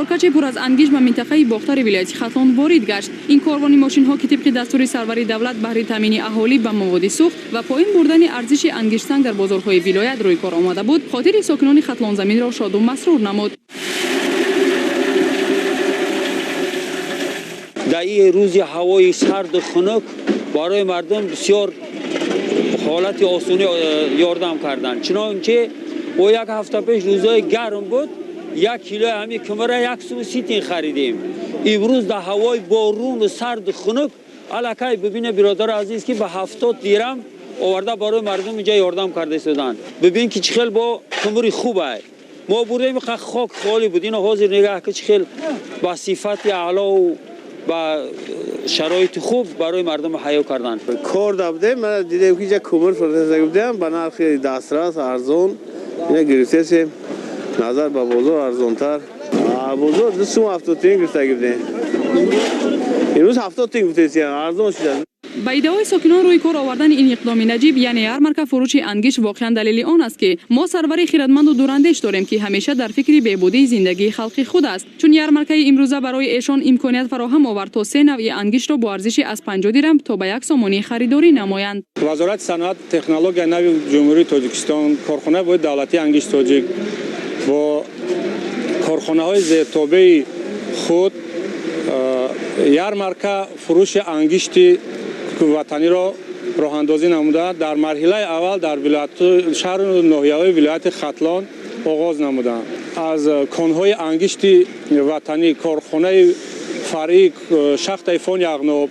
Боркаче пур аз ангишт ба минтақаи Бохтари вилояти Хатлон ворид гашт. Ин корвони мошинҳо, ки тибқи дастури сарвари давлат баҳри таъмини аҳолӣ ба маводи сӯхт ва поин бурдани арзиши ангиштсанг дар бозорҳои вилоят рӯи кор омада буд, хотири сокинони Хатлонзаминро шоду масрур намуд. Дар ин рӯзи ҳавои сарду хунук барои мардум бисёр ҳолати осонӣ ёрдам карданд. Чунончи бо як ҳафта пеш рӯзҳои гарм буд, як килои ҳамин кумра 1 сум 30 тин харидем. Имрӯз дар ҳавои боруну сарду хунук аллакай бибине, биродари азиз, ки ба 70 дирам оварда барои мардум инҷа ёрдам карда истоданд. Бибин, ки чӣ хел бо кумри хубай мо бурдем, хок холӣ буд. Ино ҳозир нигаҳ, ки чӣ хел ба сифати аълову ба шароити хуб барои мардум ҳаё карданд. Кор да будем, мана дидем, ки инҷа кумр фурӯхта будем ба нархи дастрас, арзон. Ина гирифтесем, назар ба бозор арзонтар. Бозор 2 сум 70 тин гирифта гирифтем, имрӯз 70 тин гуфтесем, арзон шуда. Ба иддаои сокинон, рӯи кор овардани ин иқдоми наҷиб, яъне ярмарка фурӯши ангишт, воқеан далели он аст, ки мо сарвари хирадманду дурандеш дорем, ки ҳамеша дар фикри беҳбудии зиндагии халқи худ аст, чун ярмаркаи имрӯза барои эшон имконият фароҳам овард, то се навъи ангиштро бо арзиши аз 50 дирам то ба 1 сомонӣ харидорӣ намоянд. Вазорати саноат, технологияи нави Ҷумҳурии Тоҷикистон, корхонаи воҳиди давлатии ангишти тоҷик бо корхонаҳои зертобеи худ ярмарка фурӯши ангишти ватаниро роҳандозӣ намуда, дар марҳилаи аввал дар шаҳру ноҳияҳои вилояти Хатлон оғоз намуданд. Аз конҳои ангишти ватанӣ, корхонаи фаръии шахтаи фони Яғноб,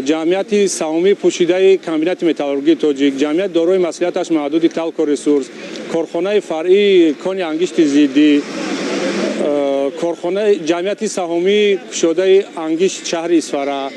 ҷамъияти саҳомии пӯшидаи комбинати металлургии тоҷик, ҷамъияти дорои масъулияташ маҳдуди Талко Ресурс, корхонаи фаръии кони ангишти Зиддӣ, корхонаи ҷамъияти саҳомии кушодаи ангишт шаҳри Исфара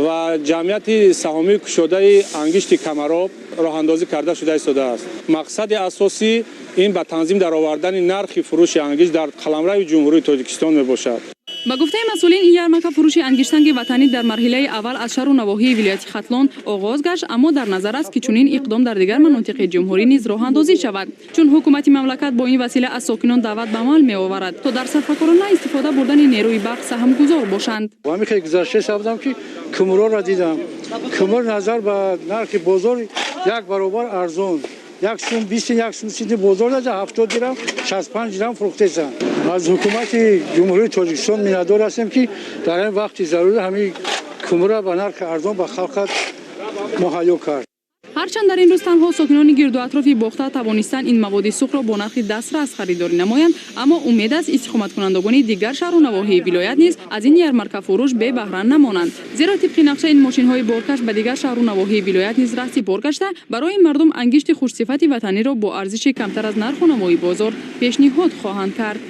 ва ҷамъияти саҳомии кушодаи ангишти Камароб роҳандозӣ карда шуда истодааст. Мақсади асосӣ ин ба танзим даровардани нархи фурӯши ангишт дар қаламрави Ҷумҳурии Тоҷикистон мебошад. Ба гуфтаи масъулин, ин ярмарка фурӯши ангиштсанги ватанӣ дар марҳилаи аввал аз шаҳру навоҳии вилояти Хатлон оғоз гашт, аммо дар назар аст, ки чунин иқдом дар дигар манотиқи ҷумҳурӣ низ роҳандозӣ шавад, чун ҳукумати мамлакат бо ин васила аз сокинон даъват ба амал меоварад, то дар сарфакорона истифода бурдани нерӯи барқ саҳмгузор бошанд. Ҳамин хеле гузашта будам, ки кумрора дидам. Кумр назар ба нархи бозор як баробар арзон, 1 сум 20, 1 сум 30 бозор даҷа 70 дирам, 65 дирам фурӯхтесанд. Аз ҳукумати Ҷумҳурии Тоҷикистон миннатдор ҳастем, ки дар ин вақти зарурӣ ҳамин кумра ба нархи арзон ба халқат муҳайё кард. Ҳарчанд дар ин рӯз танҳо сокинони гирду атрофи Бохта тавонистанд ин маводи сӯхтро бо нархи дастрас харидорӣ намоянд, аммо умед аст, истиқоматкунандагони дигар шаҳру навоҳии вилоят низ аз ин ярмаркафурӯш бебаҳра намонанд, зеро тибқи нақша ин мошинҳои боркаш ба дигар шаҳру навоҳии вилоят низ раҳсипор гашта, барои мардум ангишти хушсифати ватаниро бо арзиши камтар аз нарху навои бозор пешниҳод хоҳанд кард.